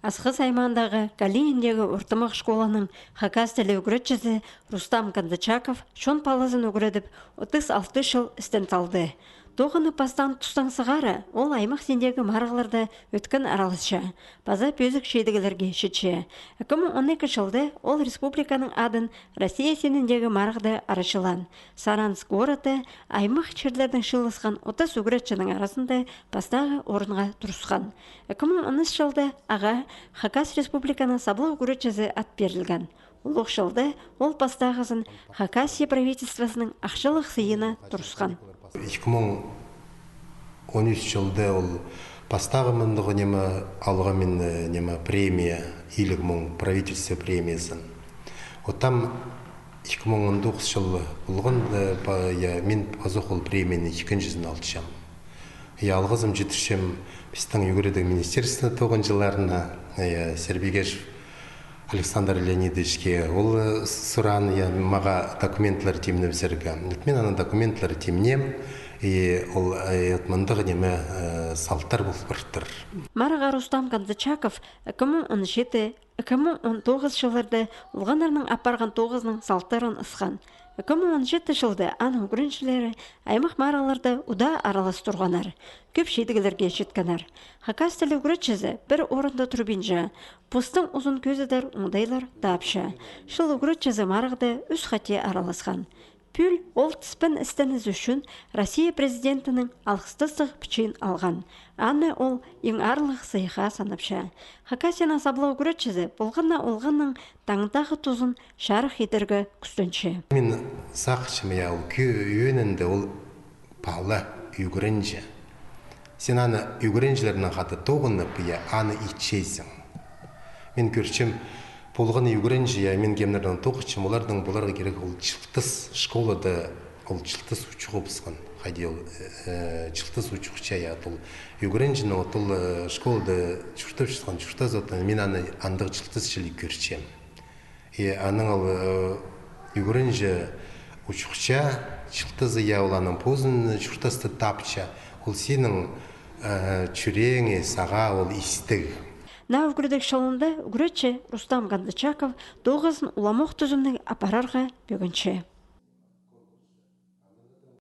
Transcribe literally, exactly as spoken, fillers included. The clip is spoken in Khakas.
Асхыс аймаандағы Калининдағы ортымах школаның хакас тілі ӱгретчізі Рустам Канзычаков чон палазын ӱгредіп, отыс алты чыл істен салды. Тоғынып пастаан тустаң сығара ол аймах синіндегі марығларда ӧткін араласча, паза пӧзік чидіглерге читче. Ікі муң он ікі чылда ол республиканың адын Россия синіндегі марығда арачылаан. Саранск городта аймах чирлердең чыылысхан отыс ӱгретчінің аразында пастағы орынға турысхан. Ікі муң он ӱс чылда ағаа Хакас Республиканың саблығ ӱгретчізі ат пирілген. Улуғ чылда ол пастағызын Хакасия правительствозының ахчалығ сыйына турысхан. Ікі муң он ӱс чылда ол пастағы мындағ неме алғам мин, э, неме премия, илиг муң правительство премиязын. Оттам ікі муң он тоғыс чыл полған, э, па-, я, мин пазох ол премияның ікінҷізін алчам. Я, алғызым читірчем пістің ӱгредіг министерствоны тоғынҷыларына, я, Сербегешев Александр Леонидовичке. Ол, э, с-, суран, я, мағаа документлер тимнебізерге. Вот мин аның документлер тимнем, и ол, э, вот мындағ неме, э, салтар пол партыр. Марығға Рустам Канзычаков ікі муң он читі, ікі муң он тоғыс чылларда олғаннарның апарған тоғызының салтарын ысхан. Ікі муң он читі чылда аның ӱгренҷілері аймах марығларда удаа аралас турғаннар, кӧп чидіглерге читкеннер. Хакас тілі ӱгретчізі пір орында турбинча, постың узын кӧзідер оңдайлар тапча. Чыл ӱгретчізі марығда ӱс хати араласхан. Пӱӱл ол тіспін істенізі ӱчӱн Россия президентінің алғыстастығ пічиин алған. Аны ол иң аарлығ сыйыхха санапча. Хакасияның саблығ ӱгретчізі полған на олғанның таңдағы тузын чарых идерге кӱстенче. Мин сағынчам, я, ол кӧ-, ӧӧнінде ол пала, ӱгренҷі. Син аны ӱгренҷілернең хада тоғынып, я, аны итчезің. Мин кӧрчем, полған ӱгренҷі, я, мин кемнердең тоғынчам, оларның поларға кирек ол чылтыс школада, ол чылтыс учуғыбысхан. Хайди ол, э, чылтыс учухча, я, ол ӱгренҷіні, вот ол, э, школада чуртапчатхан, чуртаза, вот мин аны андағ чылтыс чіли кӧрчем. И анаң ол, э, ӱгренҷі учухча, чылтызы, я, ол аның позын чуртасты тапча, ол синің, э, чӱрееңе, сағаа ол истіг. Наа ӱгредіг чылында ӱгретчі Рустам Канзычаков тоғызын уламох тӱзімніг апарарға пӧгінче.